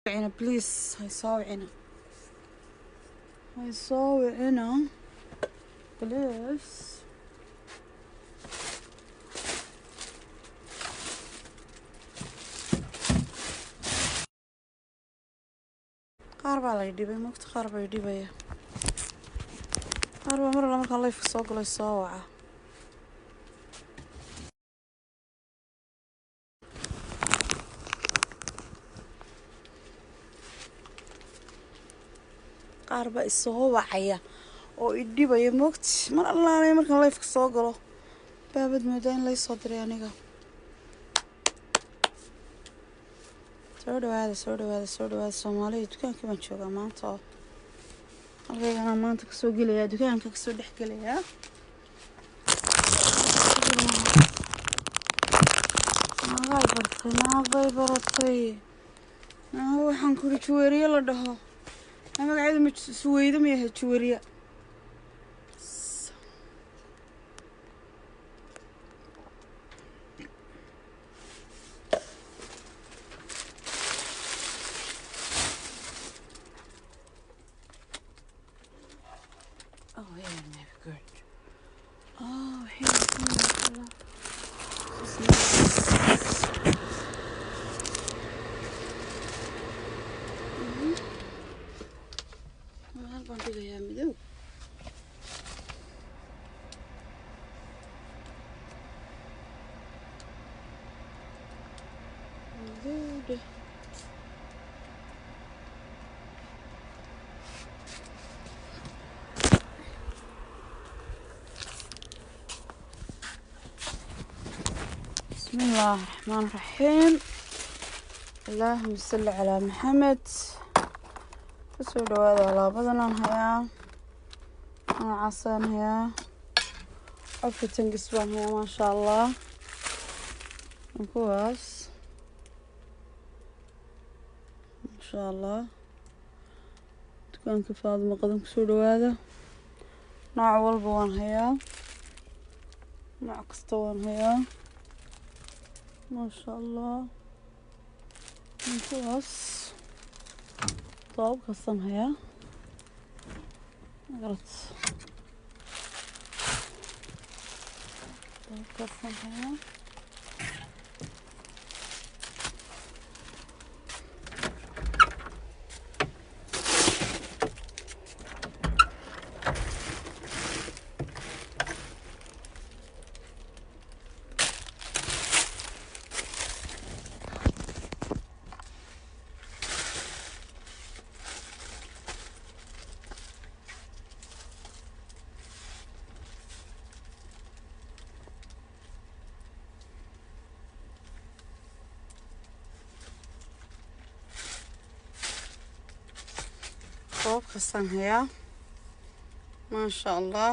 Wicina please, hay soo wicina, hay soo wicina please. Qaar baa lay dhibay mogta, qaar bay dhibaya, qaar baa mar alla markaan layfka soo galay soo waca. Qaar baa isoo wacaya oo i dhibaya mogti, mar allaanay markaan layfka soo galo baabad moodaa in lay soo diray aniga. Soo dhawaada, soo dhawaada, soo dhawaada Soomaaliya. Dukaankii baan joogaa maanta oo halkaygana maanta kasoo gelayaa, dukaanka kasoo dhex gelayaa. Naagay bartay, naagay baratay, naago waxaan kuri Juweeriye la dhaho, magaceedu ma Suweydo ma yahay Juweeriye? Oh, yeah, maybe good. Oh, here, here. Meel baan dhigayaa madow. Madow dheh. بسم الله الرحمن الرحيم، اللهم صل على محمد. Kusoo dhawaada. Alaabadan aan hayaa, noocaasaan hayaa, everythingis baan hayaa, maasha Allah. Kuwaas maasha Allah. Dukaanka Faadimo Qadan kusoo dhawaada. Nooc walba waan hayaa, nooc kasta waan hayaa, maasha Allah. Kuwaas toobab kastaan hayaa, magarat, toobab kastaan hayaa. Toobab kastaan hayaa, maasha Allah.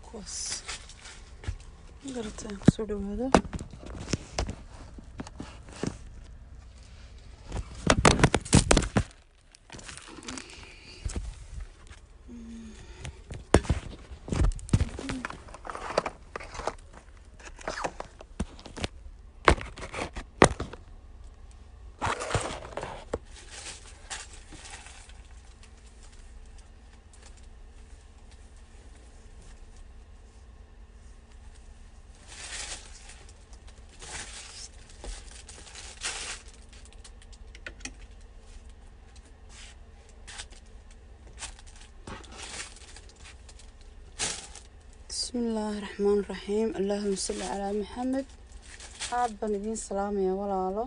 Kuwaas magarata, kusoo dhawaada. Bismi illaahi raxmaan raxiim, allahuma salli calaa Maxamed. Aad baan idiin salaamaya walaalo.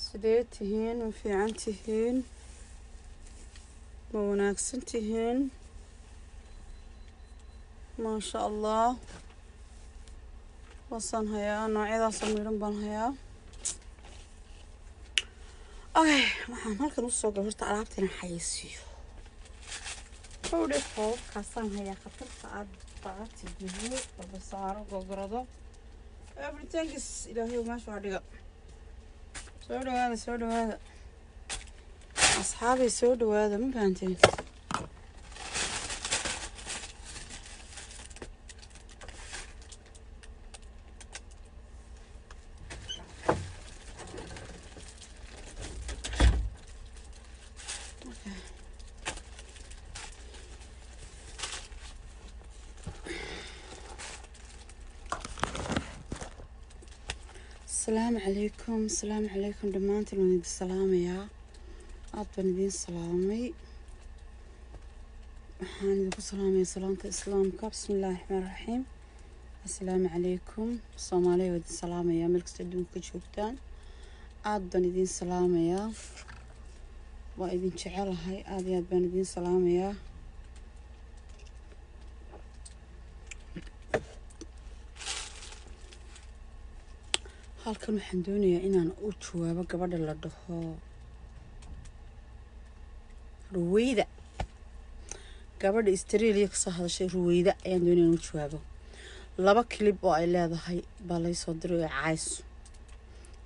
Sidee tihiin? Ma fiican tihiin? Ma wanaagsan tihiin? Maasha Allah. Waasaan hayaa, noocyadaasoo miidhan baan hayaa. Okay, waxaan halkan usoo galay horta alaabta inaan xayeysiiyo. Howdhe, koobabkaasaan hayaa khatarta aad baati gubo garbasaaro gogrado everything is. Ilaahay meesha waa dhiga. Soo dhawaada, soo dhawaada. Asxaabay, soo dhawaada, ma fahanteen? Asalaamu calaykum, asalaamu calaykum dhammaantiin. Waan idin salaamayaa, aad baan idiin salaamay. Waxaan idinku salaamaya salaamta Islaamka. Bismi Illaahi Raxmaan Raxiim. Assalaamu calaykum Soomaaliya, waa idin salaamayaa meel kasta adduunka ka joogtaan. Aad baan idiin salaamayaa, waa idin jecelahay, aad iyo aad baan idiin salaamayaa. Halkan waxaan doonayaa inaan u jawaabo gabadha la dhaho Ruweyda, gabadha Australia kasoo hadashay. Ruweyda ayaan doonaya inaan u jawaabo. Laba clip oo ay leedahay baa laysoo diray oo caayso.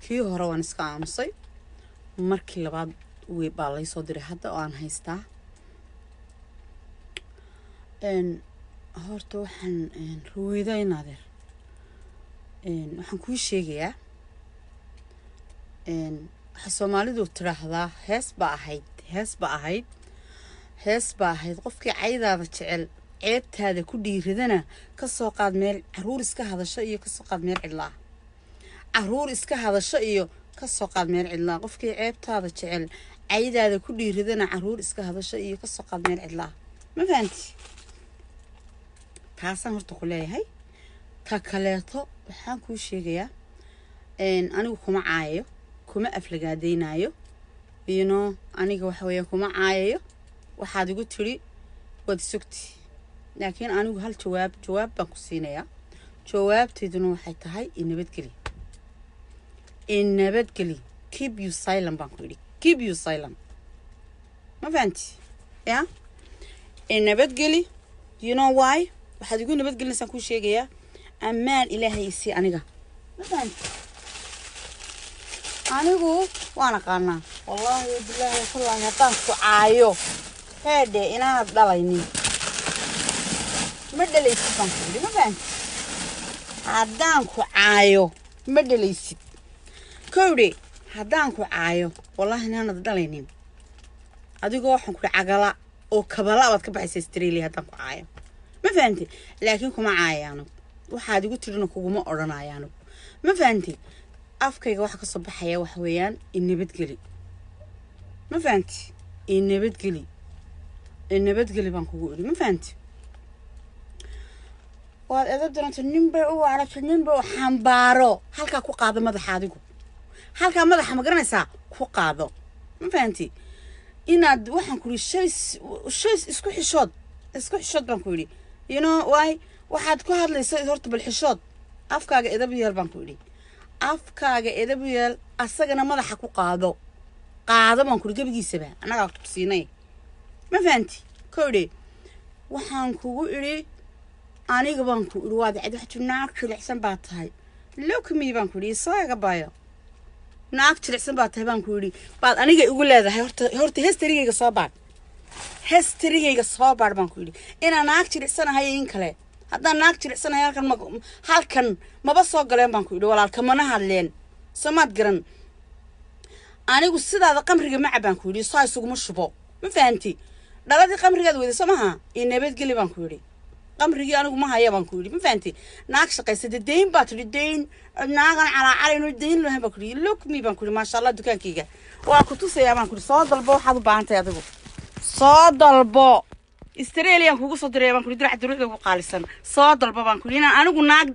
Kii hore waan iska aamusay, markii labaad baa laysoo diray hadda oo aan haystaa. Horta waxaan, Ruweyda inaadeer, waxaan kuu sheegayaa, waxaa Soomaalidu tiraahdaa hees ba ahayd, hees ba ahayd, hees ba ahayd: "Qofkii caydaada jecel, ceebtaada ku dhiiradana, ka soo qaad meel caruur iska hadasho iyo kasoo qaad meel cidlaa." Caruur iska hadasho iyo ka soo qaad meel cidlaa. Qofkii ceebtaada jecel, caydaada ku dhiiradana, caruur iska hadasho iyo kasoo qaad meel cidlaa. Ma fahanti? Taasaan horta ku leeyahay. Ta kaleeto waxaan kuu sheegayaa, anigu kuma caayayo, kuma aflagaadaynayo. Aniga waxa weeya kuma caayayo. Waxaad igu tiri waad isogti, laakiin anigu hal jawaab, jawaab baan ku siinayaa. Jawaabteyduna waxay tahay inabadgeli, inabadgeli. Keep you silent baan ku yidhi, keep you silent. Ma fahanti? Ya inabadgeli. You know why? Waxaad igu nabadgelinaysaan kuu sheegayaa. Ammaan Ilaahay isii aniga. Ma fahanti? Anigu waan aqaanaa, wallaahi bilaahi wallaahi, haddaan ku caayo, heedhe, inaanad dhalaynin. Ma dhalaysid baan ku yidhi. Ma fahanti? Haddaan ku caayo ma dhalaysid kowdhe. Haddaan ku caayo, wallaahi inaanad dhalaynin. Adigoo waxaan ku cagala oo kabala baad ka baxaysa Australia haddaan ku caayo. Ma fahanti? Laakiin kuma caayo anigu. Waxaad igu tirina kuguma odhanayo anigu. Ma fahanti? Afkayga waxa kasoo baxaya waxa weeyaan inabadgeli. Ma fahanti? Inabadgeli, inabadgeli baan kugu idhi. Ma fahanti? Waad edab daranta. Ninbay u aragtay, ninbay u xambaaro. Halkaa ku qaado madaxa adigu, halkaa madaxa, ma garanaysaa, ku qaado. Ma fahanti? Inaad waxaan ku yidhi shay shay isku xishood, isku xishood baan ku yidhi. You know why? Waxaad ku hadlaysa horta bal xishood. Afkaaga edab yeel baan ku yidhi, afkaaga edab yeel. Asagana madaxa ku qaado, qaado baan ku yidhi. Gebigiisaba annagaa ku siinay. Ma fahanti? Kowdhe, waxaan kugu idhi aniga baan ku idhi waad cid wax naag jilicsan baa tahay. Look me baan ku idhi, isaga bayo, naag jilicsan baa tahay baan ku idhi baad aniga igu leedahay. Horta, horta historygayga soo baadh, historygayga soo baadh baan ku yidhi, inaan naag jilicsanahay in kale. Haddaan naag jilicsanahay, halkan ma halkan maba soo galeen baan ku yidhi, walaalka mana hadleen. Soomaad garan? Anigu sidaada qamriga ma cabaan ku yidhi, saa isuguma shubo. Ma fahanti? Dhaladii qamrigaad weyday soo maha? Io nabadgeli baan ku yidhi. Qamrigii anigu ma haya baan ku yidhi. Ma fahanti? Naag shaqaysata, deyn baa tidhi, deyn naagan calaacalayno deyn lahayn baan ku yidhi. Look me baan ku yidhi. Maasha Allah, dukaankayga waa ku tusayaa baan ku yidhi. Soo dalbo waxaad u baahan tahay, adigu soo dalbo. Australian kugu soo diraya baan ku yidhi, dirac duruucda ugu qaalisan soo dalbo baan ku yidhi. Inaan anigu naag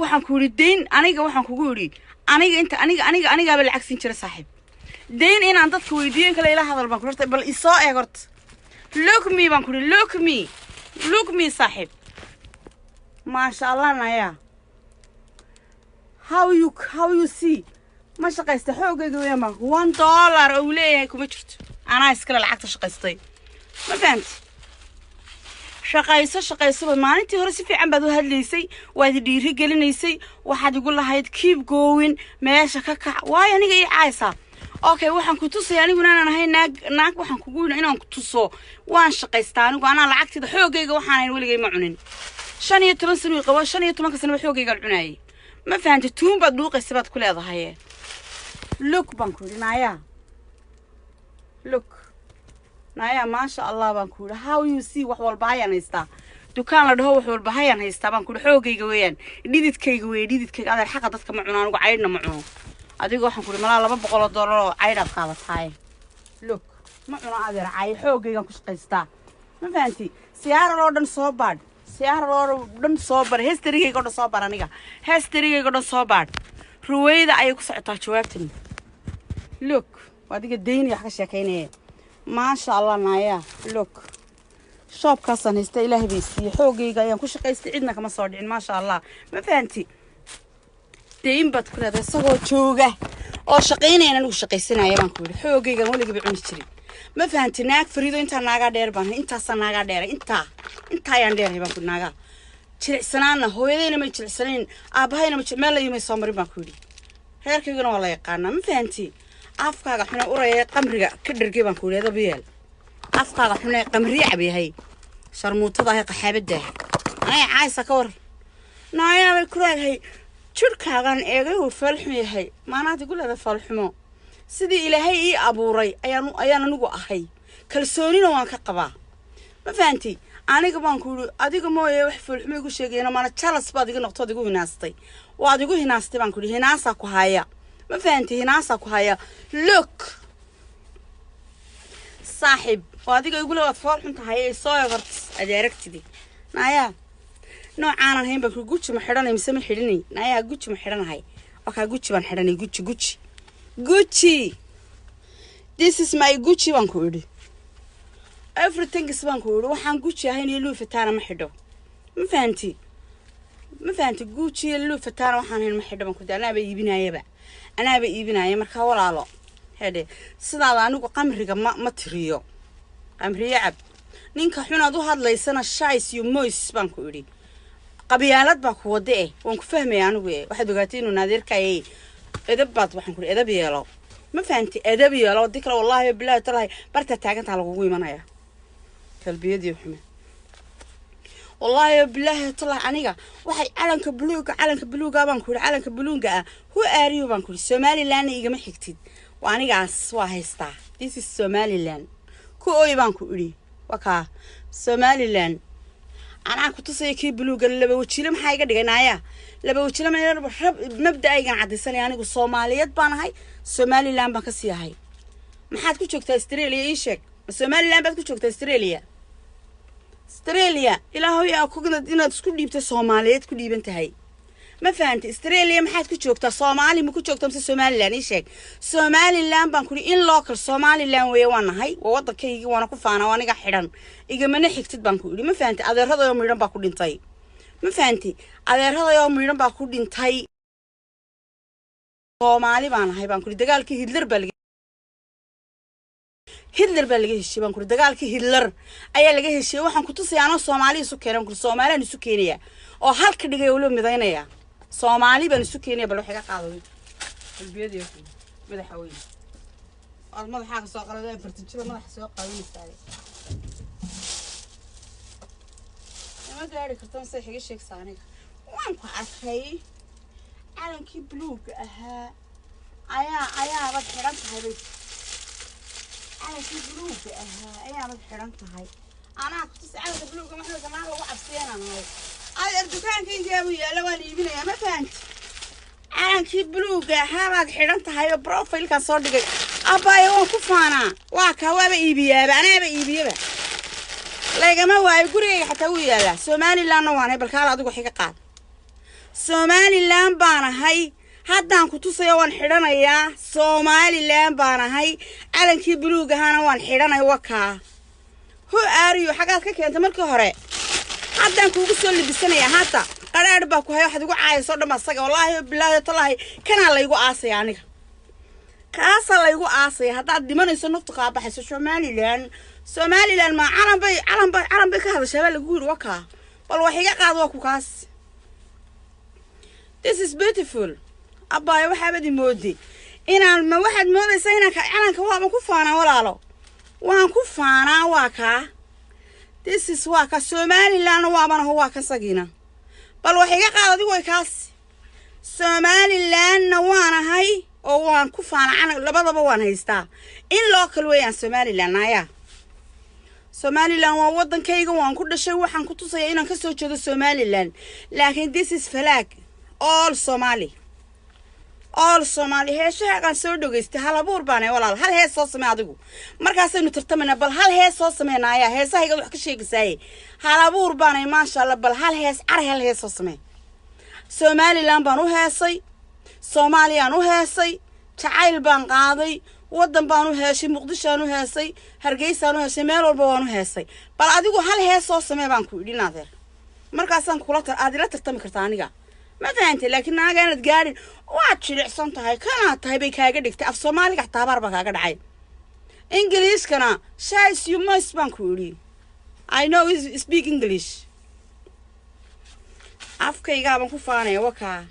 waxaan ku yidhi deyn, aniga waxaan kugu yidhi aniga inta aniga aniga anigaaba lacag siin jira saaxiib. Deyn inaan dadka weydiiyo in kale ila hadal baan ku horta. Bal isoo eeg horta. Look me baan ku yidhi, look me, look me saaxiib. Maasha Allah, naya, how you see? Ma shaqaysta, xoogayga weeyaan baan. $1 oo uu leeyahay kuma jirto. Anaa iskale lacagta shaqaystay. Ma fahamti? Shaqayso, shaqaysoba. Maalintii hore si fiican baad u hadlaysay, waad i dhiiri gelinaysay, waxaad igu lahayd keep going, meesha ka kac. Waayo aniga ii caaysaa? Okay, waxaan ku tusaya aniguna inaan ahay naag. Naag waxaan kugu yidhi inaan ku tuso. Waan shaqaystaa anigu, anaa lacagtida xoogayga waxaan ahayn weligay ma cunin. 15 sano qabo, 15-ka sanoba xoogaygaan cunaayay. Ma fahantay? Tuun baad dhuuqaysa baad ku leedahay. Look baan ku yidhi, naayaa, look, naayaa, maasha Allah baan ku yidhi. How you see? Wax walba hayaan haystaa, dukaan la dhaho wax walba hayaan haystaa baan ku yidhi. Xoogayga weeyaan, dhididkayga weeye, dhididkayga. Adeer, xaqa dadka ma cuno anigu, caydhna ma cuno. Adiga waxaan ku yidhi malaa $200 oo caydhaad qaadataaye. Look, ma cuno adeer cay, xoogaygaan ku shaqaystaa. Ma fahanti? Siyaaral oo dhan soo baadh, siyaaral oo dhan soo bar, historygayga oo dhan soo bar, aniga historygayga oo dhan soo baadh. Ruweyda ayay ku socotaa jawaabtani. Look, waa adiga daynaya wax ka sheekaynaya. Maasha Allah, naaya, look, shopkaasaan haysta, Ilaahay bay siiyey, xoogayga ayaan ku shaqaystay, cidna kama soo dhicin, maasha Allah. Ma fahanti? Dayn baad ku leedahay isagoo jooga oo shaqaynayaan, anigu shaqaysanaya baan ku yidhi. Xoogaygan weligaba cuni jirin. Ma fahanti? Naag fariido intaa naagaa dheer baan, intaasaa naagaa dheeray, intaa ayaan dheeray baan ku yidhi. Naagaa jilicsanaana hooyadayna may jilicsanayn, aabbahayna ma meel layimay soo marin baan ku yidhi. Reerkaygana waa la yaqaanaa. Ma fahanti? Afkaaga xune uraya qamriga ka dhergay baan ku yidhi. Edab yeel, afkaaga xune qamriye cab yahay, sharmuutada ahay, qaxaabada anay caaysa ka war. Naayaa bay ku leedahay, jirkaagan eegay uu foolxun yahay. Maanaad igu leedahay foolxumo? Sidii Ilaahay ii abuuray ayaan anigu ahay, kalsoonina waan ka qabaa. Ma fahanti? Aniga baan ku yidhi, adiga mooye wax foolxumo igu sheegayna maana. Jealous baad iga noqtood, igu hinaastay, waad igu hinaastay baan ku yidhi. Hinaasaa ku haya. Ma fahanti? Hinaasaa ku haya. Look, saaxiib, oo adiga igule waad fool xun tahay ee soo egort adeeragtidi. Naayaa, noocaanan hayn baan ku. Guji ma xidhanay mise ma xidhanay? Naayaa, Gucci ma xidhanahay? Wakaa, Gucci baan xidhanay. Gucci, Gucci, Gucci, this is my Gucci baan ku idhi. Everything is baan ku idhi. Waxaan Gucci ahayn iyo Louis Vuitton ma xidho. Ma fahanti? Ma fahanti? Gucci iyo Louis Vuitton waxaan hayn ma xidho baan ku idhi. Anaaba iibinayaba, anaaba iibinaya. Markaa walaalo hedhe, sidaada anigu qamriga ma tiriyo, qamriyo cab. Ninka xunaad u hadlaysana, shais iyo moys baan ku idhi. Qabyaalad baa ku wada eh, waan ku fahmaya anigu eh. Waxaad ogaatay inuu naadeerkayay. Edab baad, waxaan ku idhi, edab yeelo. Ma fahanti? Edab yeelo, hadii kale wallahi bilahi talahi bartaa taagantaa lagugu imanaya. Kalbiyadii xume, wallaahi bilaahi talahi. Aniga waxay calanka buluuga, calanka buluuga baan ku yidhi, calanka buluuga ah. Who are you baan ku yidhi. Somalilandna igama xigtid, waa anigaas waa haystaa. This is Somaliland, ku oy baan ku idhi. Waa kaa Somaliland, anaa ku tusaya kii buluuga. Laba wajiile maxaa iga dhigay? Naaya, laba wajiile ma rab? Mabda'aygan cadaysanaya. Anigu Soomaaliyeed baan ahay, Somaliland baan kasii ahay. Maxaad ku joogtaa Australia? Ii sheeg, ma Somaliland baad ku joogtaa Australia? Australia, Ilaahow yaa ku inaad isku dhiibtay, Soomaaliyeed ku dhiiban tahay. Ma fahanti? Australia maxaad ku joogtaa? Soomaali ma ku joogtaa mise Somaliland? Ii sheeg. Somaliland baan kuri, in local Somaliland weeye. Waan nahay, waa waddankaygii, waana ku faana, waa aniga xidhan, igamana xigtid baan ku idhi. Ma fahanti? Adeeradayoo miidhan baa ku dhintay. Ma fahanti? Adeeradayoo miidhan baa ku dhintay. Soomaali baan ahay baan kuri. Dagaalkii Hitler baa laga, Hitler baa laga heshiiyey baan kuri. Dagaalkii Hitler ayaa laga heshiiyey. Waxaan ku tusaya anoo Soomaali isu keenay kuri. Soomaaliyaan isu keenaya oo halka dhigay oo loo midaynaya. Soomaali baan isu keenaya. Bal wax iga qaado qalbiyadii madaxa weyn aad madaxaa ka soo qalada, 40 jira madaxa soo qaadanaysaa. Ma gaari karto mase iga sheegsa? Aniga waan ku arkay, calankii buluugga ahaa ayaabad xidhan tahay bay. Calankii buluugga ahaa ayaabad xidhan tahay. Anaa kutus calanka buluugga maxaa maa lagu cabsiyanaan ahay? Adeer, dukaankaygaabuu yaalla, waan iibinayaa. Ma fahanti? Calankii buluugga ahaa baad xidhan tahay oo profilekan soo dhigay. Abbaayo, waan ku faanaa. Waa kaa, waaba iibiyaaba, anaaba iibiyaba, laygama waayo. Gurigayga xataa wuu yaallaa. Somalilandna waanahay. Balkaala adigu wax iga qaad. Somaliland baan ahay, haddaan ku tusaya, waan xidhanayaa. Somaliland baan ahay, calankii buluug ahaana waan xidhanaya. Wakaa. Who are you? Xagaad ka keentay markii hore? Haddaan kuugu soo libisanayaa. Hadda qadhaadh baa ku haya. Waxaad igu caayayso dhan asaga. Wallaahi bilaahi talaahi, kanaa laygu aasaya aniga, kaasaa laygu aasaya. Haddaad dhimanayso, naftu kaa baxayso. Somaliland, Somaliland ma calan bay, calan bay, calan bay ka hadashaa baa lagu yidhi. Wakaa, bal wax iga qaad. Waa ku kaas. This is beautiful. Abbaayo, waxaabad imoodi Inaan ma waxaad moodaysaa inaan calanka waaban ku faanaa, walaalo, waan ku faanaa. Waa kaa, this is waa ka Somalilandna waabanaho, waa kan sagiina. Bal wax iga qaad adigu, way kaasi. Somalilandna waanahay oo waan ku faanaa, labadaba waan haystaa. In local weeyaan Somaliland ayaa. Somaliland waa waddankayga, waan ku dhashay. Waxaan ku tusayaa inaan kasoo jeedo Somaliland, laakiin this is flag all Somali, all Somali. Heeshahaagaan soo dhogeystay, hal abuur baanay, walaal. Hal hees soo samee adigu, markaasaynu tartamaynaa. Bal hal hees soo sameynaya, heesahaygaad wax ka sheegaysaaye. Hal abuur baanay, maasha Allah. Bal hal hees car, hal hees soo samee. Somaliland baan u heesay, Soomaaliyaan u heesay, jacayl baan qaaday, waddan baan u heeshay, Muqdishoaan u heesay, Hargeysaan u heeshay, meel walba waan u heesay. Bal adigu hal hees soo samee baan ku idhi, naadeer. Markaasaan kula aad ila tartami kartaa aniga, ma fahantay? Laakiin naaga inaad gaadhin, waad jilicsan tahay, kanaad tahay bay kaaga dhigtay. Af Soomaaliga xataa habaar baa kaaga dhacay. Ingiliishkana shais you must baan ku idhi. I know speak English. Afkaygaabaan ku faanaya. Wakaa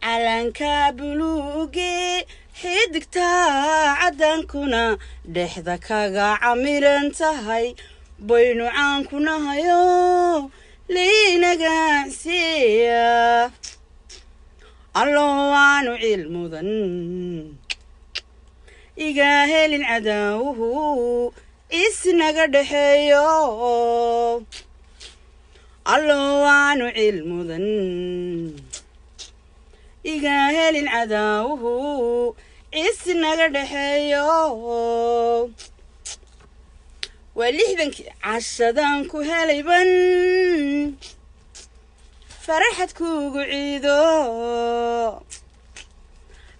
calanka buluuge, xidigta caddankuna dhexda kaga camiran tahay, baynu caan ku nahayo liinagaacsiiya. Allo waanu ciil mudan iga helin cadaawuhu, isnaga dhexeeyo. Allo waanu ciil mudan iga helin cadaawuhu, isnaga dhexeeyo. Waa 60-kii cashadan ku helayban faraxad kuugu ciido.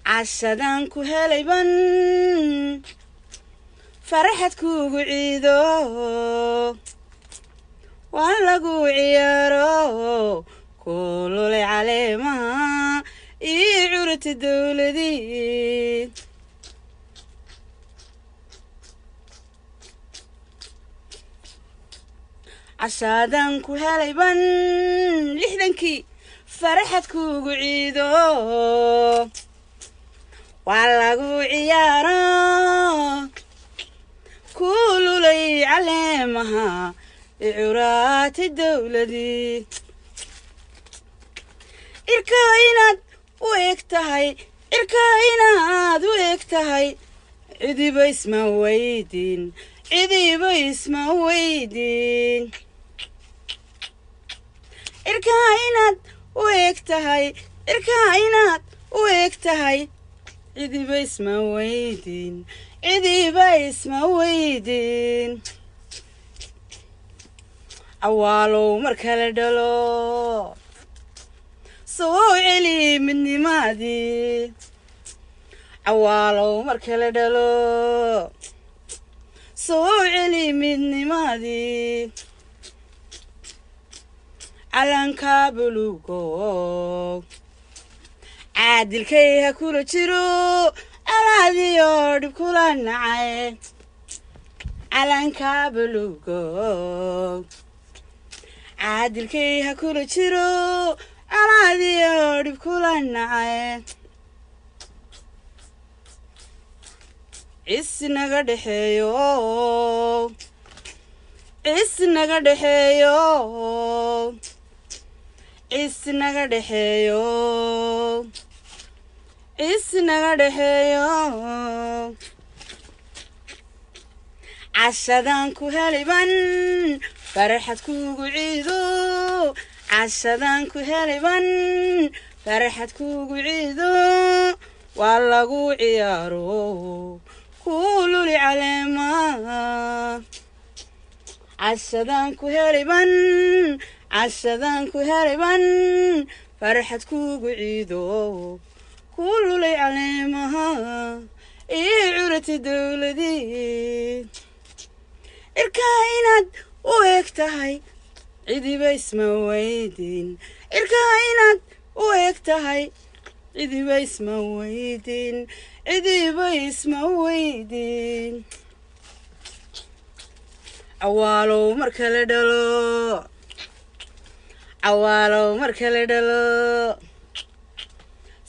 Cashadan ku helayban faraxad kuugu ciido, waa lagu ciyaaro kululay caleemaha io curata dowladii. Cashaadan ku helayban 60-kii faraxad kuugu ciido, waa lagu ciyaaro kululay caleemaha icuraati dowladii. Cirka inaad u eg tahay, cirka inaad u eg tahay, cidiba isma weydin, cidiba isma weydin. Cirka inaad u eg tahay, cirka inaad u eg tahay, cidiba isma weydin, cidiba isma weydin. Cawaalow markale dhalo, soo celi midnimadii. Cawaalow markale dhalo, soo celi midnimadii. Calanka buluugo caadilkay ha kula jiro, colaadiyo dhib kula nacay. Calanka buluugo caadilkay ha kula jiro, colaadiyo dhib kula nacay. Cisnaga dhexeeyo, cisnaga dhexeeyo, cisnaga dhexeeyo, cisnaga dhexeeyo. Cashadan ku helayban faraxad kuugu ciido. Cashadan ku helayban faraxad kuugu ciido, waa lagu ciyaaro kululi caleema. Cashadan ku helayban, cashadan ku helayban faraxad kuugu ciido, kululay caleemaha io curati dowladii. Cirka inaad u eg tahay, cidiba isma weydin. Cirka inaad u eg tahay, cidiba isma weydin, cidiba isma weydin. Cawaalow markale dhalo, cawaalow markale dhalo,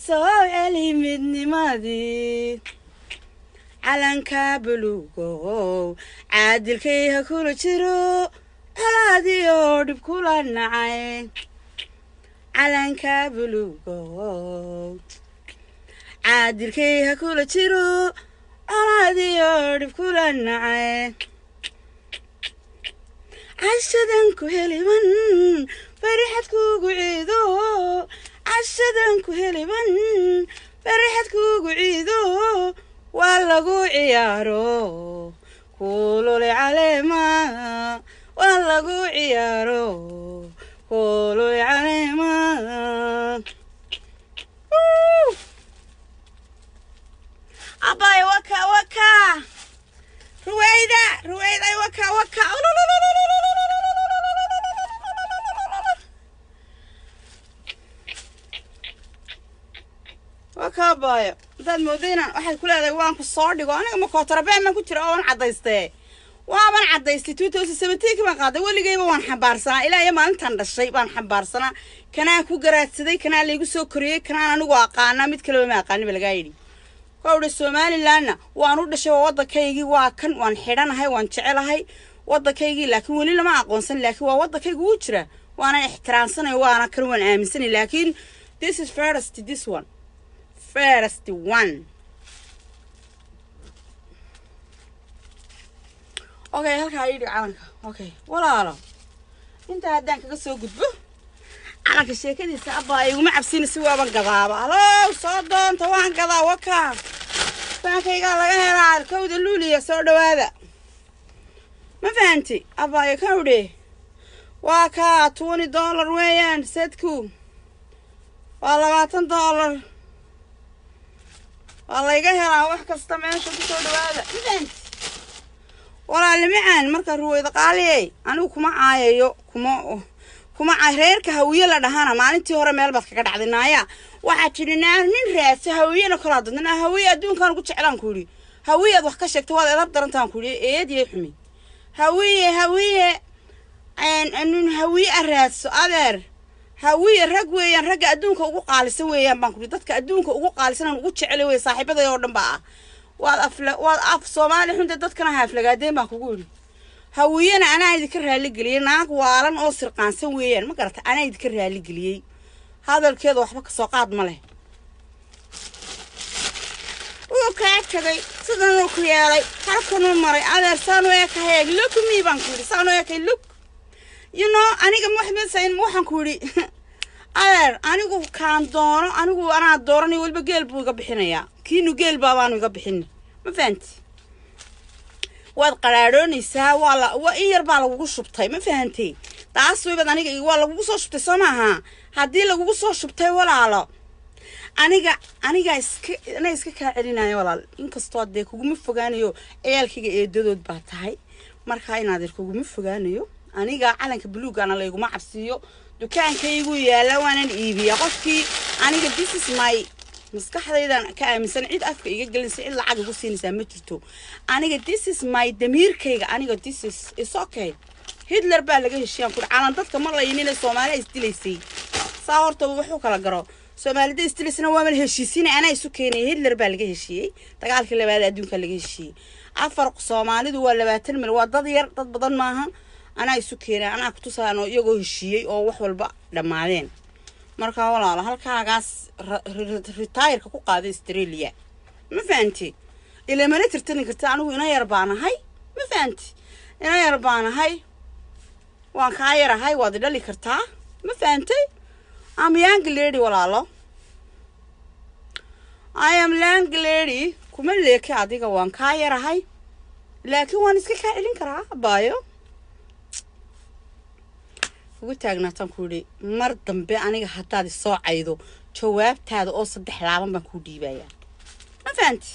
Soo celi midnimadii calanka buluugow, caadilkay ha kula jiro, colaadiyo dhib kula nacay. Calanka buluugow, caadilkay ha kula jiro, colaadiyo dhib kula nacay. Cashadan ku heliban farxad kugu ciido, cashadan ku heliban farxad kugu ciido. Waa lagu ciyaaro kulule caleema, waa lagu ciyaaro kulule caleema. Abay, waka waka, Ruwayda, Ruwayda, waka waka. Waka abaayo, haddaad moodo inaan waxaad ku leedahay waan ku soo dhigo, aniga ma kootarabeen baan ku jira oo waan caddaystee, waaban caddaystay. 2017 baan qaaday, weligayba waan xambaarsanaa, ilaa iyo maalintan dhashay baan xambaarsanaa. Kanaan ku garaadsaday, kanaa laygu soo koriyey, kanaan anigu aqaanaa, mid kaleba ma aqaanin ba lagaa yidhi. Kowdha, Somalilandna waan u dhashay, waa waddankaygii, waa kan waan xidhanahay, waan jecelahay waddankaygii, laakiin weli lama aqoonsan, laakiin waa waddankayga, wuu jira, waana ixtiraamsanay, waana kan waan aaminsanay. Laakiin this is first, this one first one. Okay, halkaa ii dhig calanka. Okay walaalo, intaa haddaan kaga soo gudbo calanka sheekadiisa, abbaa iguma cabsinaysa, waaban gadaaba. Halow, soo doonta, waan gadaa, waka faankaygaa laga helaa. Kowda Luuliya, soo dhawaada. Ma fahanti abbaayo? Kawdhe, waa kaa $20 weeyaan setku, waa $20, waa layga helaa wax kasta meesha, kusoo dhawaada. Ma fahanti walaali macaan? Marka Ruweyda qaaliyey, anigu kuma caayayo, kuma reerka Hawiye la dhahana. Maalintii hore meel baad kaga dhacday, naaya. Waxaa tidhi naa nin raadso Hawiyena kolaa dadna naa Hawiye adduunkaan ugu jeclaan ku yidhi. Hawiye aad wax ka sheegto, waad edab darantaan ku yidhi. Eediyay xumi, Hawiye, Hawiye nin Hawiye a raadso. Adeer, Hawiye rag weeyaan, ragga adduunka ugu qaalisan weeyaan baan ku yidhi. Dadka adduunka ugu qaalisan aan ugu jecelay wey, saaxiibaday oo dhan baa ah. Waad afla, waad af Soomaali xunta, dadkana haaflagaadeen baan kugu yidhi. Hawiyena anaa idinka raaligeliyey, naag waalan oo sirqaansan weeyaan, ma garata? Anaa idinka raaligeliyey, hadalkeeda waxba kasoo qaad ma leh. Wuu kaa tagay, sidanuu ku yeelay, halkanuu maray. Adeer, saanu eekahay, look me baan ku yidhi, saanu eekay, look, you know. Aniga maxmed waxaan ku yidhi, adeer, anigu kaan doono, anigu anaa dooranay, weliba geel buu iga bixinayaa, kiinu geel baabaanu iga bixin. Ma fahanti? Waad qaraadhoonaysaa, waa la waa in yar baa lagugu shubtay, ma fahantay? Taas waybaad aniga waa lagugu soo shubtay, soo maaha? Haddii lagugu soo shubtay walaalo, aniga iska anaa iska kaa celinayo walaal. Inkastoo dee kuguma fogaanayo, ciyaalkayga eedadood baa tahay, markaa inaadeer kuguma fogaanayo. Aniga calanka buluugana layguma cabsiiyo, dukaankaygu yaala, waanan iibiya qofkii. Aniga this is my maskaxdaydan ka aaminsan, cid afka iga gelinsa, cid lacag igu siinaysaa ma jirto. Aniga this is my damiirkayga, aniga this is okay. Hitler baa laga heshiiyaan kuri, calan dadka ma laynina, Soomaaliya isdilaysay, saa horta wuxuu kala garo. Soomaalida isdilaysana waa mala heshiisiinay, anaa isu keenay. Hitler baa laga heshiiyey, dagaalkii labaad adduunka laga heshiiyey. Afar Soomaalidu waa 20 mil, waa dad yar, dad badan maaha. Anaa isu keenay, anaa kutusaan iyagoo heshiiyey oo wax walba dhammaadeen. Markaa walaalo, halkaagaas ritaayirka ku qaaday Australia, ma fahanti? Ilamana tirtani karta, anigu ina yar baanahay, ma fahanti? Ina yar baanahay, waan kaa yarahay, waad i dhali kartaa, ma fahantay? Am young lady walaalo, I am young lady. Kuma leeke adiga, waan kaa yarahay, laakiin waan iska kaa celin karaa abaayo. Ugu taagnaataan ku yidhi, mar dambe aniga haddaad isoo caydo, jawaabtaada oo saddex laaban baan kuu dhiibayaa, ma fahanti?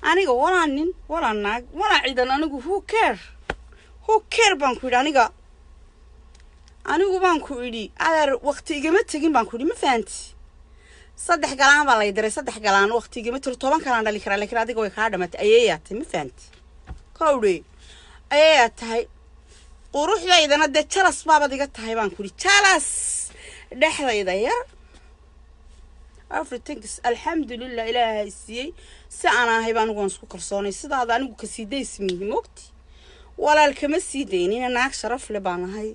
Aniga walaa nin, walaa naag, walaa ciidan, anigu who care, who care baan ku yidhi. Anigu baan ku idhi, adeer, waqti igama tegin baan ku idhi, ma fahanti? Saddex galaan baa lay diray, saddex galaan waqti igama tiro, 10 kalaan dhali karaa, laakiin adiga way kaa dhamatay. Ayeeyaa tahay, ma fahanti? Kowdhe, ayeeyaa tahay. Quruxdaydana dee jalas baabad iga tahay baan ku idhi, jalas dhexdayda yar. Everything is alxamdulilah. Ilaahay siiyey si aan ahayba. Anigu waan isku kalsoonay. Sidaada anigu kasii daysmihi mogti, walaal, kama sii daynina. Naag sharaf le baan ahay,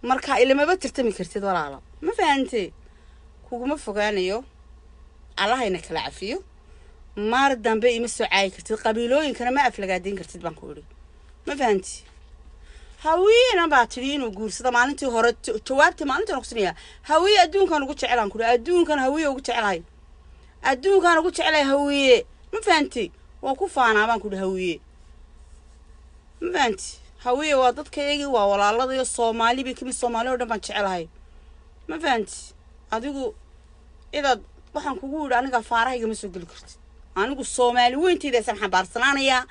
marka ilamaba tartami kartid, walaalo. Ma fahantee? Kuguma fogaanayo. Allahayna kala cafiyo. Maar dambe ima soo caayi kartid, qabiilooyinkana ma aflagaadayn kartid baan ku idhi. Ma fahanti? Hawiina baa tidhi inuu guursado maalintii hore. Jawaabtii maalintaan kusinaya, Hawiye adduunkan ugu jecelaan kuri, adduunkan Hawiye ugu jecelahay, adduunkan ugu jecelahay Hawiye. Ma fahanti? Waan ku faanaa baan kuhi Hawiye. Ma fahanti? Hawiye waa dadkayagii, waa walaaladayo. Soomaali bay kamid, Soomaali oo dhan baan jecelahay. Ma fahanti? Adigu cidaad waxaan kugu yidhi, aniga faarahayga ma soo geli kartid. Anigu Soomaali weynteedaasaan xambaarsanaanayaa,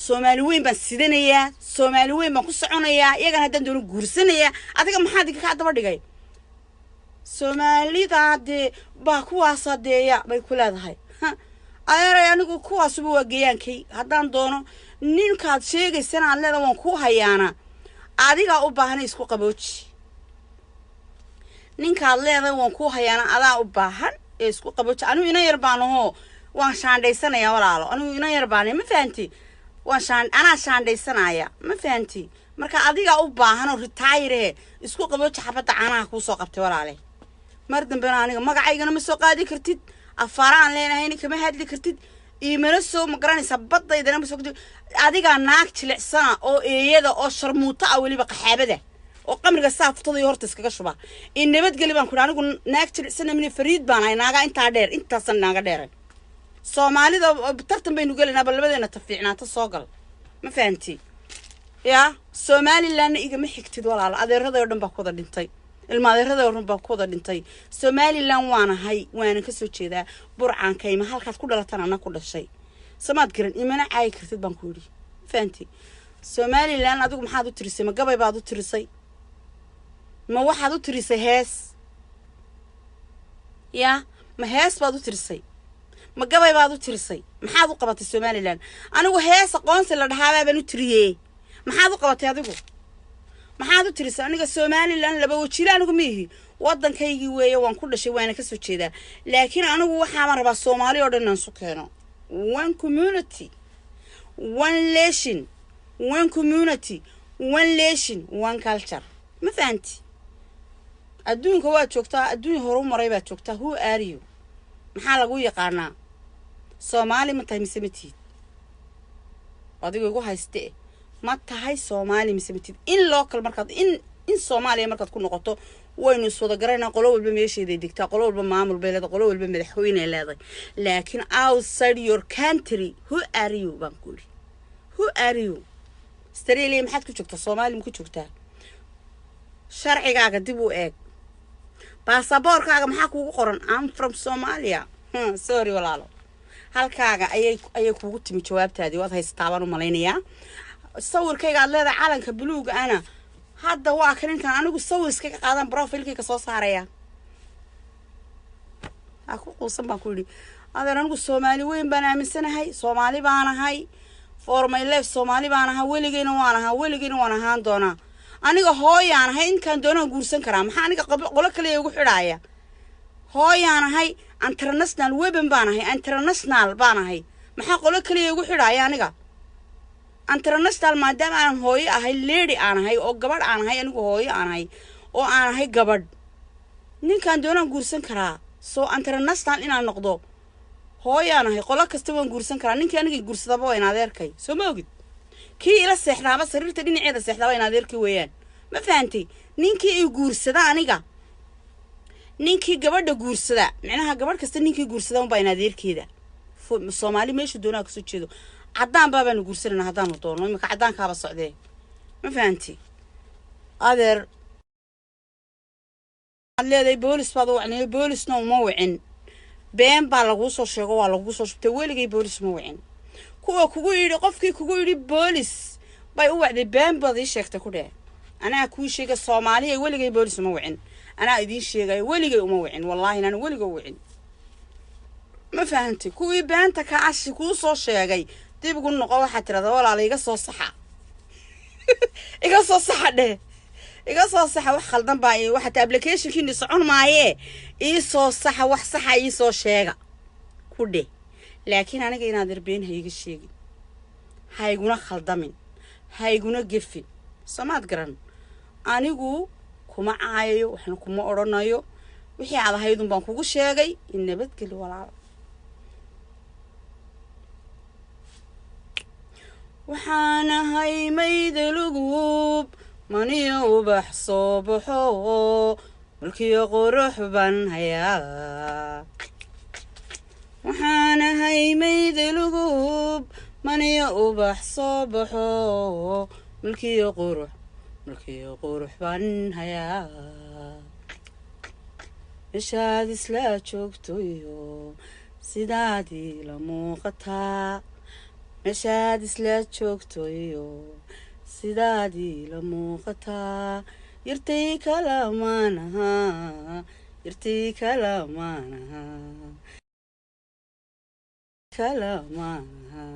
Soomaali weyn baan sidanayaa, Soomaali weyn baan ku soconayaa. Iyagana haddaan doono guursanayaa. Adiga maxaa diga kaa daba dhigay? Soomaalidaa dee baa kuwaasa deeya bay ku leedahay. Adeeray, anigu kuwaasuba waa geyaankay. Haddaan doono ninkaad sheegaysana aad leedahay waan kuu hayaana, adigaa u baahanay. Isku qabooji. Ninkaad leedahay waan kuu hayaana, adaa u baahan ee isku qabooji. Anigu ina yar baan ahoo, waan shaandhaysanayaa, walaalo. Anigu ina yar baanay, ma fahanti? Waan shaan, anaa shaandhaysanaya. Ma fahanti? Marka adigaa u baahan oo ritaayire. Isku qabooji xabadda caanaha kuu soo qabtay, walaale. Mar dambena aniga magacaygana ma soo qaadi kartid, afaaraan leenahayna kama hadli kartid, iimana soo, ma garanaysaa, badaydana ma soo. Adigaa naag jilicsana oo eeyada oo sharmuuta ah, weliba qaxaabada oo qamriga saaftada iyo horta iskaga shuba. In nabadgeli baan ku anigu naag jilicsana mini fariid baan ahay. Naagaa intaa dheer, intaasan naaga dheeray. Soomaalida tartan baynu gelaynaa, bal labadeena ta fiicnaata soo gal. Ma fahanti? Yaa Somalilandna igama xigtid, walaalo. Adeeraday oo dhan baa ku wada dhintay, ilma adeeraday oo dhan baa ku wada dhintay. Somaliland waanahay, waana kasoo jeedaa Burcaankayma. Halkaad ku dhalatan ana ku dhashay. Samaad garan? Imana caayi kartid baan ku yidhi. Ma fahanti? Somaliland adigu maxaad u tirisay? Ma gabay baad u tirisay? Ma waxaad u tirisay hees? Yaa, ma hees baad u tirisay? Ma gabay baad u tirisay? Maxaad u qabatay Somaliland? Anigu hees aqoonsi la dhahaabaa baan u tiriyee. Maxaad u qabatay adigu? Maxaad u tirisay aniga Somaliland? Laba wajiile anigu ma ihi. Waddankaygii weeye, waan ku dhashay, waana kasoo jeedaa. Laakiin anigu waxaaban rabaa Soomaali oo dhan inaan isu keeno. One community, one nation, one community, one nation, one culture. Ma fahanti? Adduunka waad joogtaa, adduun horu maray baad joogtaa. Who are you? Maxaa lagu yaqaanaa? Soomaali ma tahay mise ma tihid? Adiga igu hayste, ma tahay Soomaali mise ma tihid? In local markaad in Soomaaliya markaad ku noqoto, waynu iswada garanaa. Qolo walba meesheeday degtaa, qolo walba maamul bay leedahay, qolo walba madaxweyney leedahay. Laakiin outside your country, who are you baan ku yidhi. Who are you? Australia maxaad ku joogtaa? Soomaali ma ku joogtaa? Sharcigaaga dib u eeg. Baasaboorkaaga maxaa kuugu qoran? I'm from Somalia. Sorry, walaalo, halkaaga ayay kuugu timi jawaabtaadii. Waad haysataa baan u malaynayaa. Sawirkayga aad leedahay calanka buluuga ana hadda waa kan. Intaan anigu sawir iskaga qaadan profilkayga soo saaraya, ha ku quusan baan ku yidhi. Adeer, anigu Soomaali weyn baan aaminsanahay. Soomaali baan ahay for my life. Soomaali baan ahaa, weligeyna waan ahaa, weligeyna waan ahaan doonaa. Aniga hooyaan ahay, inkaan doonaan guursan karaa. Maxaa aniga qolo kaliya igu xidhaaya? Hooyaan ahay, international woman baan ahay, international baan ahay. Maxaa qolo kaliya igu xidhaaya aniga? International maadaama aan hooyo ahay, lady aan ahay oo gabadh aan ahay, anigu hooyo aan ahay oo aan ahay gabadh, ninkaan doonaan guursan karaa. Soo international inaan noqdo, hooyaan ahay, qolo kasta waan guursan karaa. Ninkii aniga guursadaba waa in adeerkay. Soo ma ogid? Kii ila seexdaaba, sariirta dhinaceeda seexdaaba, in adeerkay weeyaan. Ma fahantay? Ninkii i guursada aniga, ninkii gabadha guursada, micnaha gabadh kasta ninkii guursada unbaa in adeerkeeda. Soomaali meeshu doonaa kasoo jeedo, caddaan baabaanu guursanayna haddaanu doono. Imika caddaankaaba socdee. Ma fahanti, adeer? Waxaad leedahay boolis baad u wacnay. Boolisna uma wicin, been baa laguu soo sheego, waa laguu soo shubtay. Weligay boolis ma wicin. Kuwa kugu yidhi, qofkii kugu yidhi boolis bay u wacday, been baad ii sheegtay ku dheh. Anaa kuu sheega, Soomaaliya, weligay boolis uma wicin. Anaa idiin sheegayo, weligay uma wicin. Wallaahi inaan weligay u wicin. Ma fahantay? Kuwii beenta kaashi kuu soo sheegay dib ugu noqo. Waxaad tirahdaa, walaala, iga soo saxa, iga soo saxa dheh. Iga soo saxa, wax khaldan baa waxata applicationkiini socon maayee. Ii soo saxa, wax saxa ii soo sheega ku dheh. Laakiin aniga inaad erbeen ha iga sheegin, ha iguna khaldamin, ha iguna gefin. Soomaad garan? Anigu kuma caayayo, waxna kuma odhanayo. Wixii aad ahaydun baan kugu sheegay. In nabadgeli, walaalo. Waxaan ahay maydalugub, maniyo ubax soo baxo, mulkiyo qurux baan hayaa. Waxaan ahay maydalugub, maniyo ubax soo baxo, mulkiyo qurux, mulkiyo qurux baan hayaa. Meeshaad isla joogtoyo sidaadii la muuqataa, meeshaad isla joogtoyo sidaadii la muuqataa. Yartay kalamaanaha, yartay kalamaanaha, kalamaanaha.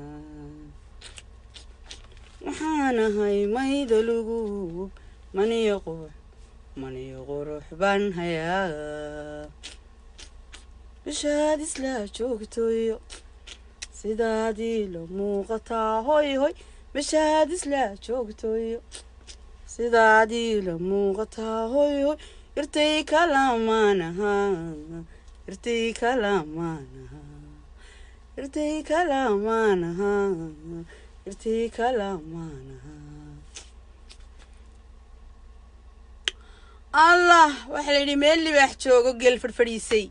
Waxaan ahay maydalugub, maniyo qurux, maniyo qurux baan hayaa. Meeshaad isla joogtoyo sidaadii la muuqataa, hoy hoy. Meeshaad isla joogtoyo sidaadii la muuqataa, hoy hoy. Yartay kalamaanaha, yartay kalamaanaha, yartay kalamaanaha, yartay kalamaanaha. Allah, waxaa la yidhi meel libaax joogo geel fadhfadhiisay,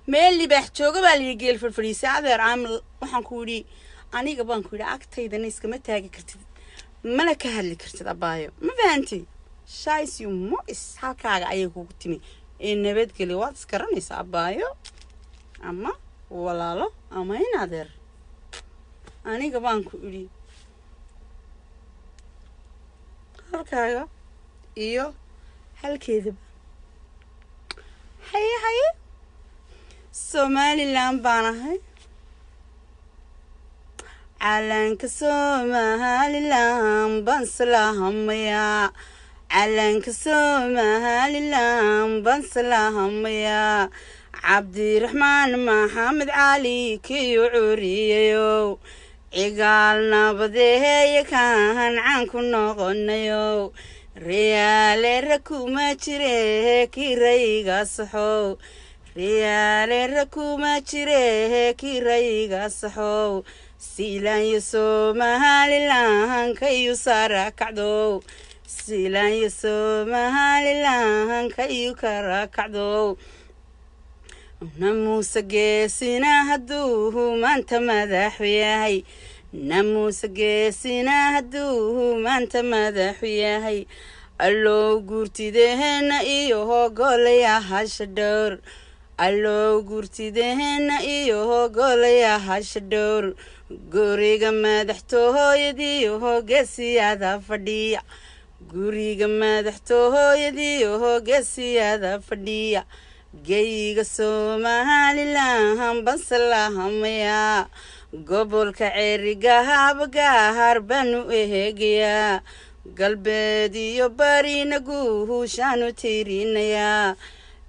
meel libaax joogo baa la yidhi geel fadhfadhiisay. Adeer caamil, waxaan ku yidhi, aniga baan ku yidhi, agtaydana iskama taagi kartid, mana ka hadli kartid, abaayo. Ma fahanti? Shays you mois halkaaga ayay kugu timi. Ee nabadgelyo, waad isgaranaysaa, abaayo ama walaalo ama in adeer. Aniga baan ku idhi halkaaga iyo halkeedaba. Haye haye, Somaliland baan ahay. Calanka Somaliland baan salaamayaa, calanka Somaliland baan salaamayaa. Cabdiraxmaan Maxamed Cali kiyu curiyayow, cigaal nabadeeya kaan caan ku noqonayow. Riyaaleera kuma jire kirayga saxow, riyaaleera kuma jire kirayga saxow. Siilaanyo Somalilan kayu sara kacdow, siilaanyo Somalilan kayu kara kacdow. Namuuse geesina hadduu maanta madaxu yahay, namuuse geesina hadduu maanta madaxu yahay. Allow guurtideena iyo hogolaya hasha dhowr, allow guurtideena iyo hogolaya hasha dhowr. Guriga madaxtooyadiyo hogeesiyada fadhiya, guriga madaxtooyadiyo hogeesiyada fadhiya. Geyga Somalilan baan salaamayaa, gobolka Ceerigahaabagaar baanu ehegayaa, galbeed iyo barina guushaanu tirinayaa,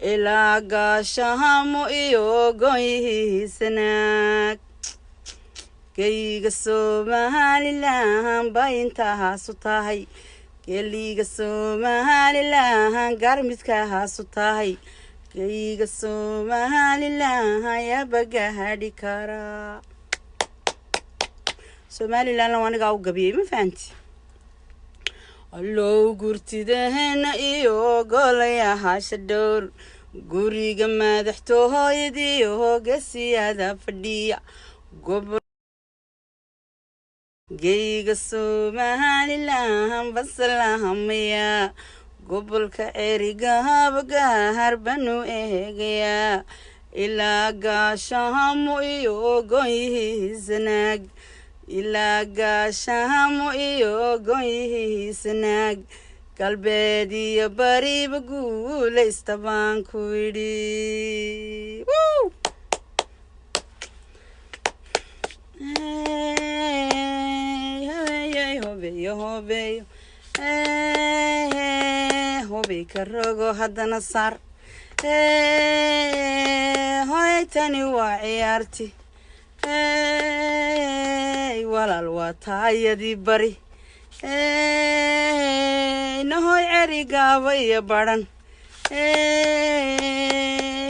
ilaa gaashahamo iyo goonyihiisanaag. Geyga Somalilan baa intahaasu tahay, geliga Somalilan gaarmidkahaasu tahay. Geyga Somalilan yaabagahadhi karaa. Somalilandna anigaa u gabiyey, ma fahanti? Allow gurtideena iyo golayahaasha dhowr, guriga madaxtooyadiyo hogesiyada fadhiya. Geyga Somalilan basalahamaya, gobolka Ceerigahabagaar banu eegayaa, ilaa gaashahamo iyo goonyihiisanaag, ilaa gaashahamo iyo goonyihiisanaag. Galbeed iyo bariba guulaysta baan ku idhi. Hobeyo hobeyo. Hobay ka rogo haddana saar. Hoy, tani waa ciyaarti. Walaal, waa taayadii bari. Nahoy, ceri gaaba iyo badhan.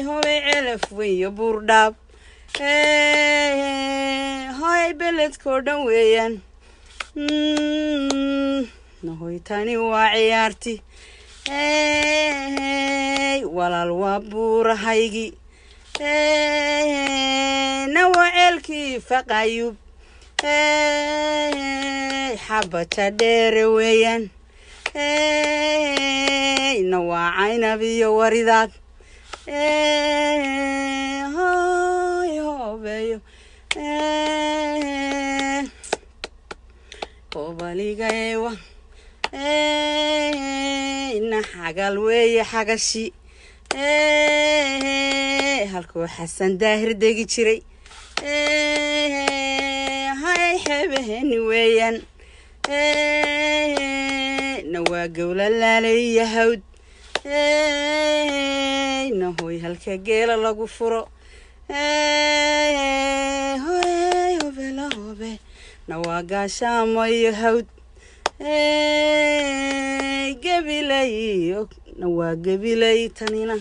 Hobay, Celaf Weyn iyo Buurdhaab. Hoy, beledkoo dhan weeyaan. Nahoy, tani waa ciyaarti. Walaal, waa buurahaygii. Na waa ceelkii Faqayub, Xabaja Dheere weeyaan. Na waa Caynab iyo Waridaad. Hoy, hobeyo, hobaligaewa. Na Xagal weeye, Xagashi, halkuu Xasan Daahir degi jiray. Hay, xeebaheni weeyaan. Na waa Gowlalaaley Hawd. Nahoy, halka geela lagu furo. Hoy, hobela, hobe. Na waa Gaashaamo iyo Hawd, Gabilay. Na waa Gabilay tanina,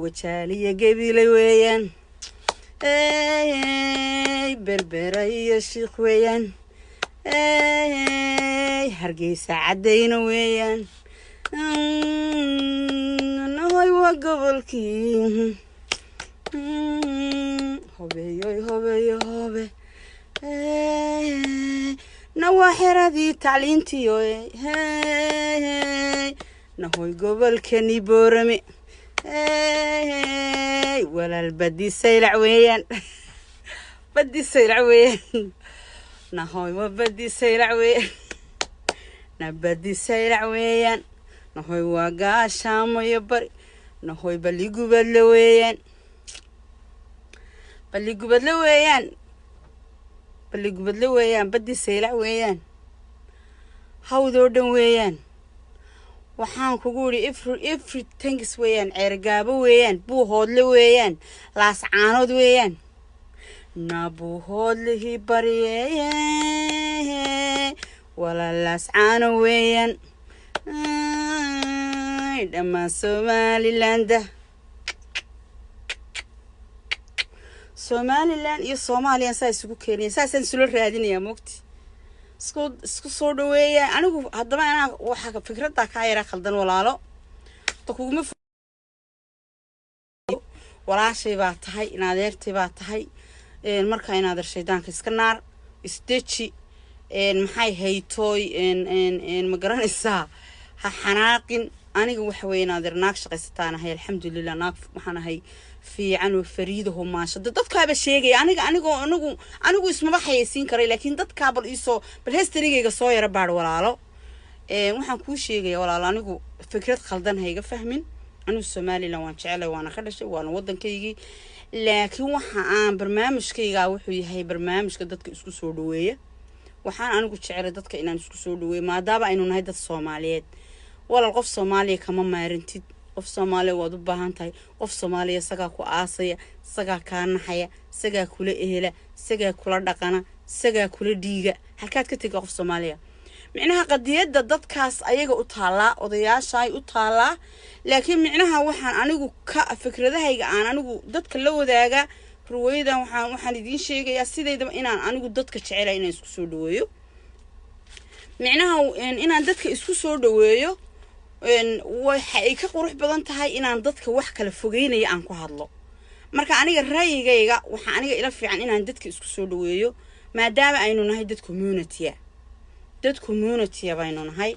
Wajaaliya Gabilay weeyaan. Berbera iyo Shiikh weeyaan. Hargeysa Caddayna weeyaan. Nahoy, waa gobolkii. Hobeeyoy, hobeeyo, hobe. Na waa xeradii tacliintiyo. Nahoy, gobolkani Boorame. Walaal, Badi Saylac weeyaan, Badi Saylac weeyaan. Nahoy, waa Badi Saylac weeyaan. Na Badi Saylac weeyaan. Nahoy, waa Gaashaamo iyo Bari. Nahoy, Baligubadle weeyaan, Baligubadle weeyaan, Baligubadle weeyaan. Badi Saylac weeyaan, Hawdoo dhan weeyaan. Waxaan kugu idhi every things weeyaan. Ceergaabo weeyaan, Buuhoodle weeyaan, Laascaanood weeyaan. Na Buuhoodlihii baryeeye, walaa Laascaano weeyaan. Dhammaan Somalilanda, Somaliland iyo Soomaaliya saa isugu keenaya, saasaan isula raadinayaa. Mogti isku soo dhaweeya. Anigu haddaba anaa waxaa fikraddaa kaa yaraa khaldan, walaalo. Ta kuguma, walaashay baa tahay, inadeertay baa tahay. Markaa inaadeer, shaydaanka iska naar, isdeji. Maxay haytooy, ma garanaysaa? Ha xanaaqin. Aniga waxa weeye, inaadeer, naag shaqaysataan ahay, alxamdulilah. Naag waxaan ahay fiican oo fariidaho, maasha. Dadkaaba sheegaya aniga. Anigoo anigu ismaba xayeysiin karay, laakiin dadkaa bal iisoo bal historygayga soo yaro baadh, walaalo. Waxaan kuu sheegaya, walaalo, anigu fikrad khaldan ha iga fahmin. Anigu Somaliland waan jecelay, waana ka dhashay, waana waddankaygii. Laakiin waxa aan barnaamijkaygaa wuxuu yahay barnaamijka dadka isku soo dhaweeya. Waxaan anigu jecelay dadka inaan isku soo dhaweeyo, maadaama aynu nahay dad Soomaaliyeed. Walaal, qof Soomaaliya kama maarantid. Qof Soomaaliya waad u baahan tahay. Qof Soomaaliya isagaa ku aasaya, isagaa kaa naxaya, isagaa kula ehela, isagaa kula dhaqana, isagaa kula dhiiga. Halkaad ka tega qof Soomaaliya? Micnaha qadiyadda dadkaas ayaga u taallaa, odayaashaay u taallaa. Laakiin micnaha waxaan anigu ka fikradahayga aan anigu dadka la wadaagaa ruwaydan, waxaan idiin sheegayaa sidaydaba inaan anigu dadka jecela inaan isku soo dhaweeyo. Micnaha inaan dadka isku soo dhaweeyo waxa ay ka qurux badan tahay inaan dadka wax kala fogeynaya aan ku hadlo. Marka aniga ra'yigayga waxaa aniga ila fiican inaan dadka isku soo dhaweeyo, maadaama aynu nahay dad communitya, dad communitya baynu nahay.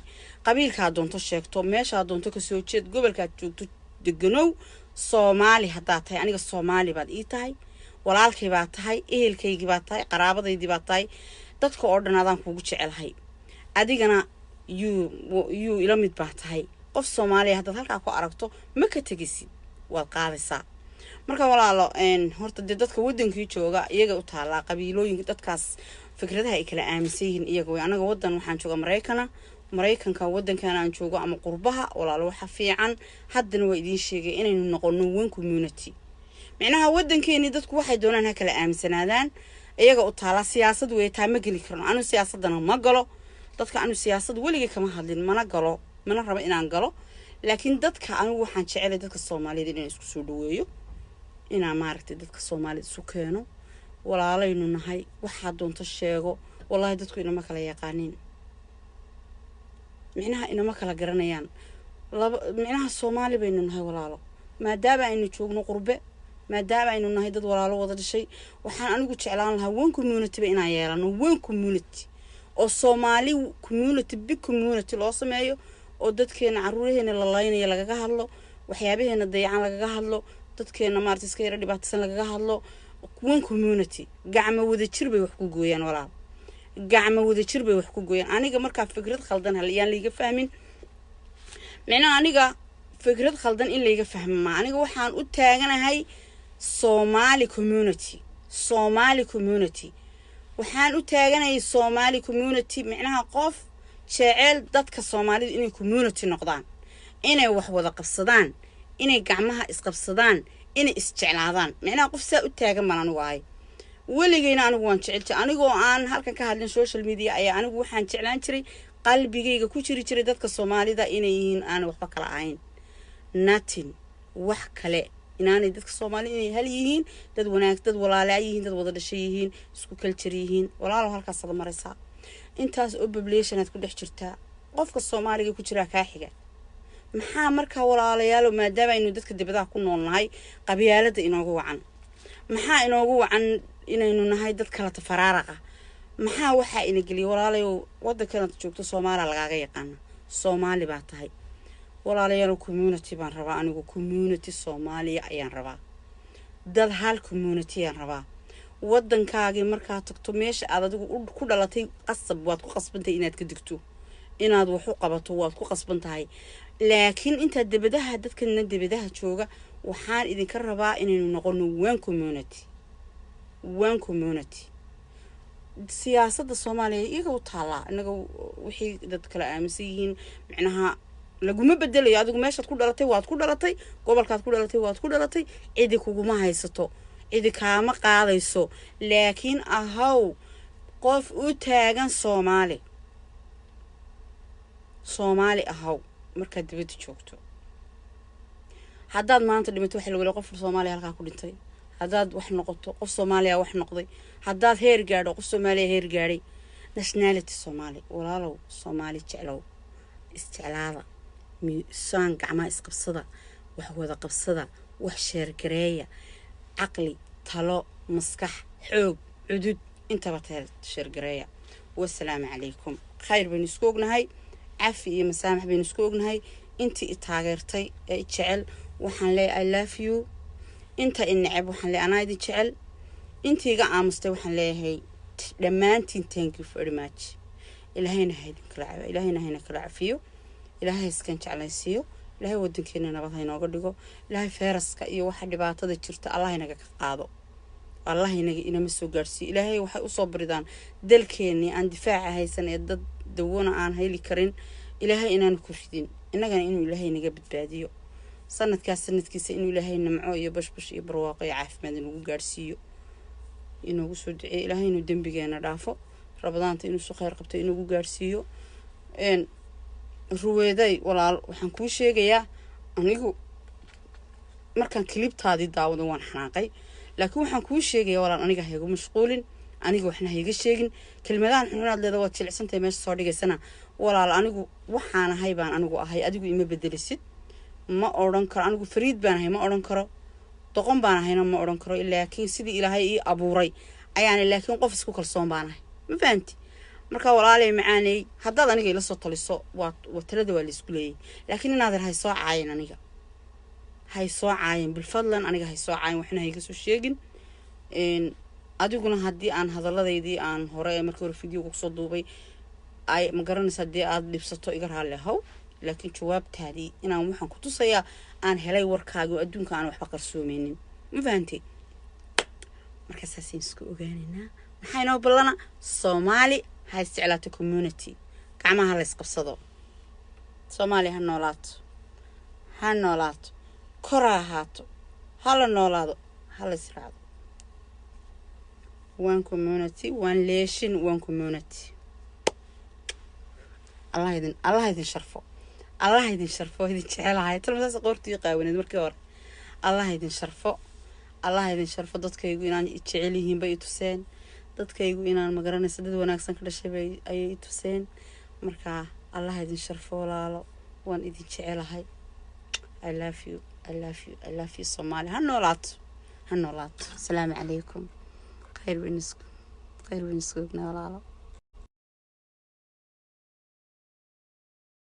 Qabiilkaa doonto sheegto, meeshaa doonto kasoo jeed, gobolkaad joogto deganow, Soomaali haddaad tahay, aniga Soomaali baad ii tahay. Walaalkay baa tahay, ehelkaygii baa tahay, qaraabadaydii baa tahay. Dadka oo dhan adaan kugu jecelahay. Adigana yuu ila mid baa tahay. Qof Soomaaliya haddaad halkaa ku aragto, ma ka tegisid, waad qaadaysaa. Marka walaalo, horta dee dadka wadankii jooga iyaga u taallaa qabiilooyinka dadkaas fikradaha ay kala aaminsan yihiin iyaga way. Anaga wadan waxaan jooga Maraykana. Maraykanka, wadankan aan joogo ama qurbaha, walaalo, waxa fiican haddana waa idiin sheegay inaynu noqono one community. Micnaha wadankeeni dadku waxay doonaan ha kala aaminsanaadaan, iyaga u taala. Siyaasad wey taa, ma geli karno. Anu siyaasadana ma galo. Dadka anu siyaasad weligay kama hadlin, mana galo, mana rabo inaan galo. Laakiin dadka anigu waxaan jecelay dadka Soomaaliyeed inaan isku soo dhaweeyo, inaan maaragtay dadka Soomaaliyed isu keeno. Walaalaynu nahay, waxaa doonto sheego. Wallahi dadku inama kala yaqaaniin, micnaha inama kala garanayaan laba. Micnaha Soomaali baynu nahay, walaalo, maadaama aynu joogno qurbe, maadaama aynu nahay dad walaalo wada dhashay. Waxaan anigu jeclaan lahaa one community ba inaan yeelano, one community oo Soomaali community, big community loo sameeyo, oo dadkeena caruuraheena la laynaya lagaga hadlo, waxyaabaheena dayacan lagaga hadlo, dadkeena maarata iska yaro dhibaataysan lagaga hadlo. One community, gacmo wada jir bay wax ku gooyaan, walaal, gacmo wada jir bay wax ku gooyaan. Aniga markaa fikrad khaldan yaan layga fahmin. Micnaha aniga fikrad khaldan in layga fahmo maa. Aniga waxaan u taaganahay Somali community, Somali community waxaan u taaganahay, Somali community. Micnaha qof jecel dadka Soomaalida inay community noqdaan, inay wax wada qabsadaan, inay gacmaha isqabsadaan, inay isjeclaadaan. Micnaha qof saa u taagan baan anigu ahay. Weligeyna anigu waan jecel. Anigoo aan halkan ka hadlin social media ayaa anigu waxaan jeclaan jiray, qalbigayga ku jiri jiray dadka Soomaalida inay yihiin aan waxba kala ahayn, nothing, wax kale inaanay, dadka Soomaalida inay hal yihiin, dad wanaag, dad walaalaa yihiin, dad wada dhashay yihiin, isku culture yihiin. Walaalo, halkaasaad maraysaa, intaas oo population aad ku dhex jirtaa, qofka Soomaaliga ku jiraa kaa xiga. Maxaa markaa, walaalayaalo, maadaama aynu dadka dibadaha ku nool nahay, qabyaalada inoogu wacan? Maxaa inoogu wacan inaynu nahay dad kala tafaraaraqa? Maxaa waxaa ina geliyay, walaalayow? Wadankanaad joogto Soomaaliya lagaaga yaqaana, Soomaali baa tahay. Walaalayaal, community baan rabaa anigu, community Soomaaliya ayaan rabaa, dad hal community ayaan rabaa. Wadankaagii markaa tagto, meesha aad adigu ku dhalatay, qasab waad ku qasbantahay inaad ka digto, inaad wax u qabato waad ku qasban tahay. Laakiin intaa debadaha, dadkana debadaha jooga, waxaan idinka rabaa inaynu noqono one community, one community. Siyaasadda Soomaaliya iyaga u taallaa, inaga wixii dad kale aaminsan yihiin micnaha laguma bedelayo. Adigu meeshaad ku dhalatay waad ku dhalatay, gobolkaad ku dhalatay waad ku dhalatay, cidi kuguma haysato, cidi kaama qaadayso. Laakiin ahaw qof u taagan Soomaali. Soomaali ahaw markaad dibadda joogto. Haddaad maanta dhimato, waxa lagu leeyahay qof Soomaaliya halkaa ku dhintay. Haddaad wax noqoto, qof Soomaaliya wax noqday. Haddaad heer gaadho, qof Soomaaliya heer gaadhay. Nationality Soomaali, walaalow, Soomaali jeclow, isjeclaada, miisaan, gacmaha isqabsada, wax wada qabsada, wax share gareeya, caqli, talo, maskax, xoog, cudud, intaba share gareeya. Wasalaamu calaykum. Khayr baynu isku ognahay, cafi iyo masaamax baynu isku ognahay. Intii i taageertay ee i jecel waxaan leeyahay, I love you. Inta i neceb waxaan leeyahay, anaa idin jecel. Intii iga aamustay waxaan leeyahay dhammaantiin, thank you very much. Ilaahayna ha idin kala, Ilaahayna hayna kala cafiyo, Ilaahay iskan jeclaysiiyo, Ilaahay wadankeena nabad ha inooga dhigo, Ilaahay fayraska iyo waxa dhibaatada jirta Allah inaga ka qaado, Allah inaga inama soo gaadhsiiyo. Ilaahay waxay usoo baridaan dalkeenii aan difaaca haysan ee dad dawana aan heli karin, Ilaahay inaanu ku ridin, innagana inuu Ilaahay naga badbaadiyo. Sanadkaas sanadkiisa inuu Ilaahay nimco iyo bashbash iyo barwaaqo iyo caafimaad inagu gaadhsiiyo. Inoogu soo duceeyo Ilaahay inuu dembigeena dhaafo, Ramadaanta inuu su khayr qabto inagu gaadhsiiyo. Ruweeday, walaal, waxaan kuu sheegayaa, anigu markaan clip-taadii daawado waan xanaaqay. Laakiin waxaan kuu sheegayaa, walaal, aniga haygu mashquulin, aniga waxna hayga sheegin. Kelmadahan xunxunaad leeda waad jilicsantahay meesha soo dhigaysana. Walaal, anigu waxaan ahay baan anigu ahay, adigu ima bedelisid. Ma odhan karo anigu fariid baan ahay, ma odhan karo doqon baan ahayna, ma odhan karo. Laakiin sidii Ilaahay ii abuuray ayaana, laakiin qof isku kalsoon baan ahay, ma fahanti? Marka walaalay macaaney, haddaad aniga ila soo taliso, waa talada waa laisku leeyay. Laakiin inaadan hay soo caayin, aniga hay soo caayin, bilfadlan, aniga hay soo caayin, waxna hayga soo sheegin. Adiguna haddii aan hadalladaydii aan hore ee markii hore videoga kusoo duubay ay ma garanaysa, haddii aada dhibsato, iga raalli ahow. Laakiin jawaabtaadii inaan waxaan ku tusayaa aan helay warkaagi oo adduunka aan waxba qarsoomeynin, ma fahantay? Marka saasaynu isku ogaanaynaa. Maxaa inoo ballana? Soomaali ha isjeclaato, community. Gacmaha la isqabsado. Soomaaliya ha noolaato, ha noolaato, kor ha ahaato, ha la noolaado, ha la israacdo. One community, one nation, one community. Allah idin, Allah idin sharfo, Allah idin sharfo. Idin jecelahay. Talmasaas qoortii qaawaneed markii hore. Allah idin sharfo, Allah idin sharfo. Dadkaygu inaan jecel yihiin bay i tuseen. Dadkaygu inaan, magaranaysa, dad wanaagsan ka dhashay bay ayay i tuseen. Marka Allah idin sharfo, walaalo. Waan idin jecelahay. I love you, I love you, I love you. Soomaali ha noolaato, ha noolaato. Asalaamu calaykum. Khayr bayn isku ognaa, walaalo.